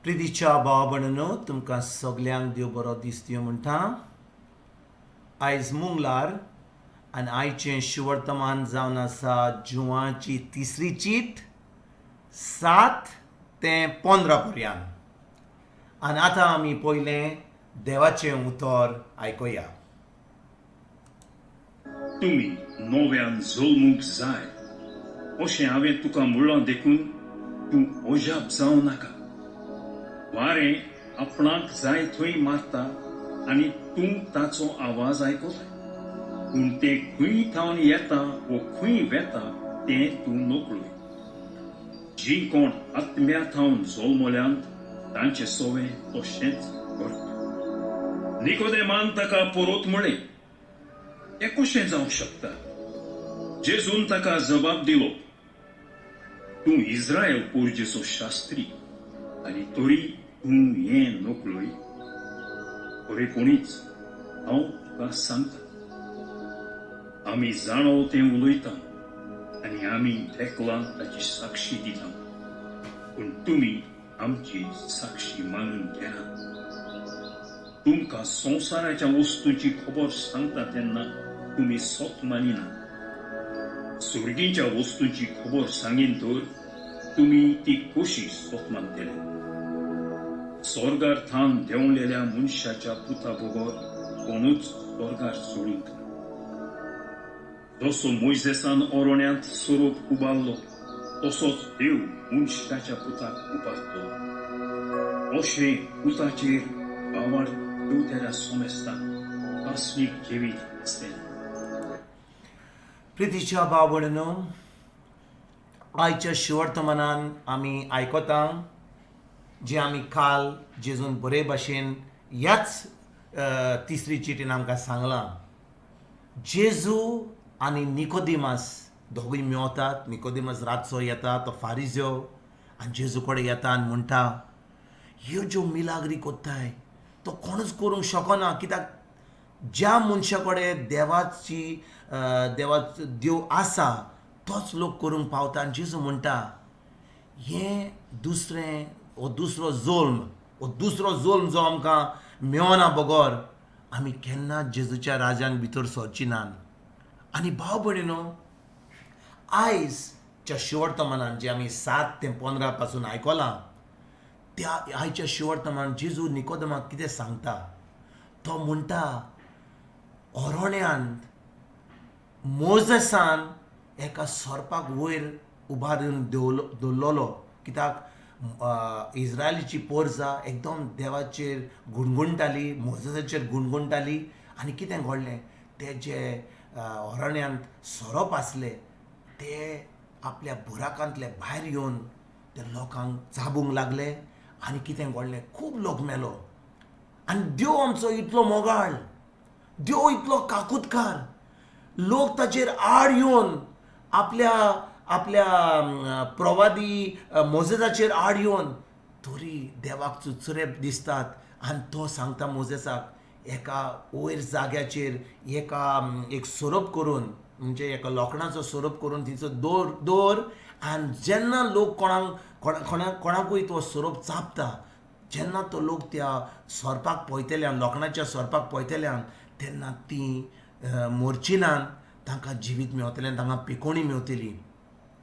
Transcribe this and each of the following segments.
प्रितीच्या भाव भयणीनो, तुमकां सगल्यांक देव बरो दीस दिवं म्हणटा. आयज मुंगलार आनी आयचें शुवर्तमान जावन आसा जुवाची तिसरी चीट 7 ते 15 पर्यंत. आनी आतां आमी पयलें देवाचें उतर आयकुया. तुमी नव्यान जल्मूंक जाय अशें हांवें तुका म्हणलां देखून तूं अजाप जावं नाका. वारें आपणाक जाय थंय मारता आनी तूं ताचो आवाज आयकताय, पूण तें खंय थावन येता वो खंय वेता तें तूं नकळय. जीं कोण आत्म्या थावन जल्मल्यांत तांचें सवें तशेंच घडटा. निकोदेमान ताका परत म्हळें, तें कशें जावंक शकता? जेजून ताका जबाब दिलो, तूं इस्रायल पोरजेचो शास्त्री आनी तरी तूं हें नकळय? खरेपणीच हांव तुका सांगता, आमी जाणो तें उलयता आनी आमी देखलां ताची साक्षी दिता, पूण तुमी आमची साक्षी मानून घेना. तुमकां संवसाराच्या वस्तूंची खबर सांगता तेन्ना तुमी सत मानिना. सर्गींच्या वस्तूंची खबर सांगीन तर तुमी ती कशी सत मानतले? स्वर्गार थावन देंवलेल्या मनशाच्या पुता बगर कोणूच स्वर्गार चडूंक ना. जसो मोयजेसान अरण्यांत सोरोप उबारलो, तसोच देव मनशाच्या पुताक उबारतलो. अशें पुताचेर भावार्थ दवरतल्या समेस्तांक आस्मीक जिवीत आसतलें. प्रितीच्या भाव भयणीनो, आयच्या शिवर्तमानान आमी आयकता जे आमी काल जेजून बरे भाशेन ह्याच तिसरी चिटीन आमकां सांगलां. जेजू आनी निकोदिमास दोगूय मेवतात. निकोदिमास रातचो येता, तो फारिजो, आनी जेजू कडेन येता आनी म्हणटा, ह्यो ज्यो मिलाग्री कोत्ताय तो कोणूच करूंक शकना, कित्याक ज्या मनशा कडेन देवाची देवा देव आसा तोच लोक करूंक पावता. आनी जेजू म्हणटा, हें दुसरें हो दुसरो जोल्म, हो दुसरो जोल्म जो आमकां मेवना बगर आमी केन्नाच जेजूच्या राजान भितर सरची नात. आनी भाव भयणीनो, आयजच्या शिवर्तमानान जे आमी 7 ते 15 पासून आयकलां, त्या आयच्या शिवर्तमान जेजू निकोदमाक कितें सांगता? तो म्हणटा, अरण्यांत मोजसान एका सोरपाक वयर उबारून दवरलो दवरलेलो, कित्याक इस्रायलीची पोरजा एकदम देवाचेर गुणगुणटाली, मोजसाचेर गुणगुणटाली. आनी कितें घडलें? ते जे अरण्यांत सोरोप आसले ते आपल्या बुराकांतले भायर येवन ते लोकांक चाबूंक लागले. आनी कितें घडलें? खूब लोक मेलो. आनी देव आमचो इतलो मोगाळ, देव इतलो काकुतकार, लोक ताचेर आड येवन आपल्या आपल्या प्रवादी मोजेसाचेर आड येवन तरी देवाक चुरचुरे दिसतात. आनी तो सांगता मोजेसाक, एका वयर जाग्याचेर एका एक सोरोप करून, म्हणजे एका लोखणाचो सोरोप करून तिचो दवर दवर. आनी जेन्ना लोक कोणाक कोणा कोणाकूय तो सोरोप चाबता, जेन्ना तो लोक त्या सोरपाक पळयतल्यान, लोखणाच्या सोरपाक पळयतल्यान, तेन्ना ती मोरचिनान तांकां जिवीत मेवतलें आनी तांकां पिकोणी मेवतली.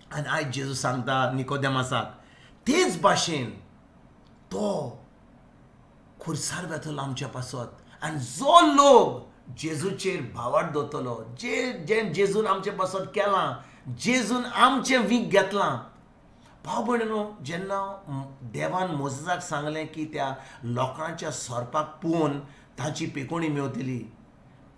आनी आयज जेजू सांगता निकोदेमासाक, तेच भाशेन तो खुर्सार वेतलो आमच्या पासत. आनी जो लोक जेजूचेर भावार्थ दवरतलो, जे जे जेजून आमचे पासत केलां, जेजून आमचें वीक घेतलां. भाव भयणीनो, जेन्ना देवान मोजसाक सांगलें की त्या लोखणाच्या सोरपाक पळोवन ताची पेकोणी मेवतली,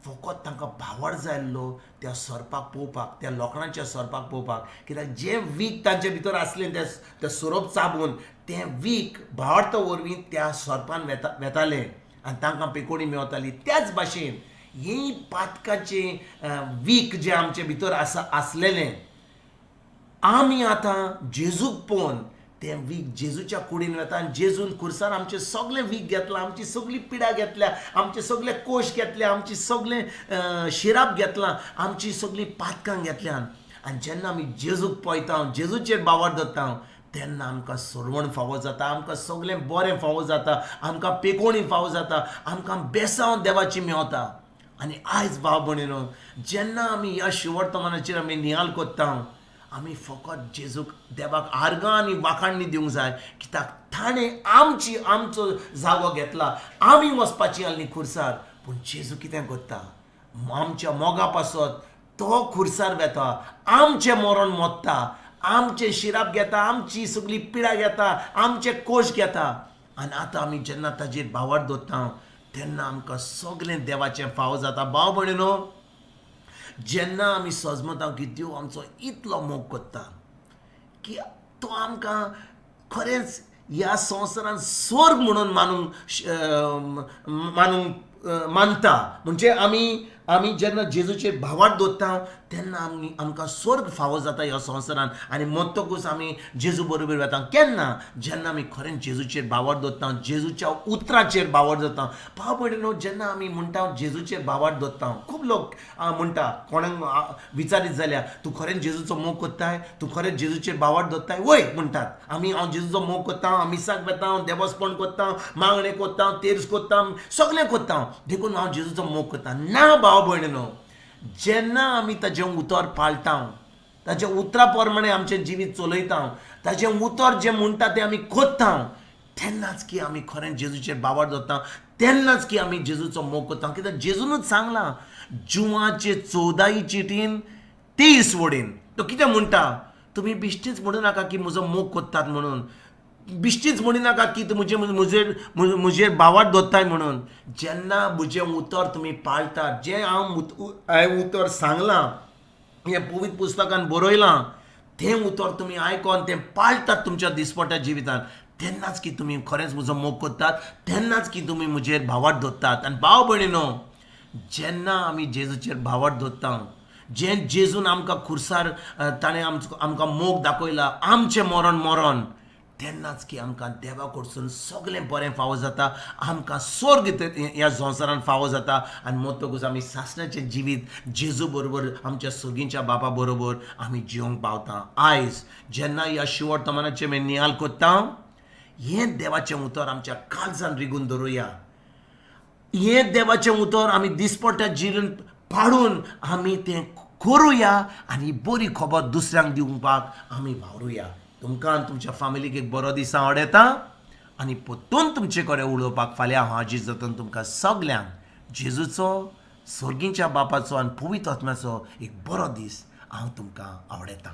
फकत तांकां भावार्थ जाय आसलो त्या सोरपाक पळोवपाक, त्या लोखणाच्या सोरपाक पळोवपाक, कित्याक जें वीक तांचे भितर आसलें तें तें सोरोप चाबून तें वीक भावार्थ वरवीं त्या सोरपान वेता वेतालें आनी तांकां पेकोणी मेवताली. त्याच भाशेन ही पातकाचें वीक जें आमचे भितर आसा आसलेलें, आमी आतां जेजूक पळोवन तें वीक जेजूच्या कुडीन वता. आनी जेजून खुर्सान आमचें सगळें वीक घेतलां, आमची सगळी पिडा घेतल्या, आमचे सगळे कोश घेतले, आमची सगळें शिराप घेतलां, आमची सगळीं पातकां घेतल्यान. आनी जेन्ना आमी जेजूक पळयता, जेजूचेर भावार्थ दवरता, तेन्ना आमकां सरवण फावो जाता, आमकां सगळें बरें फावो जाता, आमकां पेकोणी फावो जाता, आमकां बेसांव देवाची मेवता. आनी आयज भाव भयणीनो, जेन्ना आमी ह्या शिवर्तमानाचेर आमी नियाल कोत्ता, आमी फकत जेजूक देवाक आर्गां आनी वाखाणणी दिवंक जाय, कित्याक ताणें आमची आमचो जागो घेतला. आमी वचपाची आसली खुर्सार, पूण जेजू कितें करता, आमच्या मोगा पासत तो खुर्सार वेता, आमचें मरण मोडटा, आमचें शिराप घेता, आमची सगळी पिडा घेता, आमचे कोश घेता. आनी आतां आमी जेन्ना ताजेर भावार दवरता तेन्ना आमकां सगळें देवाचें फावो जाता. भाव भयणीनो, जेन्ना आमी सजमता की देव आमचो इतलो मोग करता की तो आमकां खरेंच ह्या संवसारांत स्वर्ग म्हणून मानूंक मानूंक मानता. म्हणजे आमी आमी जेन्ना जेजूचेर भावार दवरता तेन्ना आमी आमकां स्वर्ग फावो जाता ह्या संवसारांत. आनी मरतकूच आमी जेजू बरोबर वता. केन्ना? जेन्ना आमी खरेंच जेजूचेर भावार दवरता, जेजूच्या उतराचेर भावार दवरता. भाव भयणीनो, जेन्ना आमी म्हणटा जेजूचेर भावार दवरता, खूब लोक म्हणटा, कोणाक विचारीत जाल्यार तूं खरेंच जेजूचो मोग करताय, तूं खरेंच जेजूचेर भावार दवरताय? वय म्हणटात आमी, हांव जेजूचो मोग करता, हांव मिसाक वेता, हांव देवस्पण करता, मागणें करता, तेर्स करता, सगळें करता, देखून हांव जेजूचो मोग करता. ना भाव भयणीनो, जेन्ना आमी ताजें उतर पाळटा, ताज्या उतरा प्रमाणे आमचें जिवीत चलयता, ताजें उतर जें म्हणटा तें आमी करता, तेन्नाच की आमी खरेंच जेजूचेर भावार दवरता, तेन्नाच की आमी जेजूचो मोग करता. कित्याक जेजूनच सांगलां जुवाचे 14 चिटीन 23 वडीन, तो कितें म्हणटा, तुमी बिश्टीच म्हणू नाका की म्हजो मोग करतात म्हणून, बिश्टीच म्हणू नाका की तूं म्हजे म्हजेर म्हजेर भावार दवरताय म्हणून. जेन्ना म्हजें उतर तुमी पाळटात, जें हांव हांवें उतर सांगलां, हें पवित्र पुस्तकान बरयलां, तें उतर तुमी आयकोन तें पाळटात तुमच्या दिसपट्या जिवितांत, तेन्नाच की तुमी खरेंच म्हजो मोग करतात, तेन्नाच की तुमी म्हजेर भावार दवरतात. आनी भाव भयणीनो, जेन्ना आमी जेजूचेर भावार दवरता, जें जेजून आमकां खुर्सार ताणें आमकां मोग दाखयला, आमचें मरण मरण, तेन्नाच की आमकां देवा कडसून सगळें बरें फावो जाता, आमकां स्वर्ग ह्या संवसारांत फावो जाता. आनी मरतकूच आमी सासणाचें जिवीत जेजू बरोबर, आमच्या सर्गीच्या बापा बरोबर आमी जिवंक पावता. आयज जेन्ना ह्या शिवर्तमानाचें आमी नियाल करता, हें देवाचें उतर आमच्या काळजान रिगून दवरुया. हें देवाचें उतर आमी दिसपट्ट्या जिवन पाडून आमी तें करुया आनी बरी खबर दुसऱ्यांक दिवपाक आमी वावरुया. तुमकां आनी तुमच्या फामिलीक एक बरो दीस हांव अडयता आनी परतून तुमचे कडेन उलोवपाक फाल्यां हांव हाजीर जाता. तुमकां सगल्यांक जेजूचो, सर्गीच्या बापाचो आनी पवित्र आत्म्याचो एक बरो दीस हांव तुमकां आवडयतां.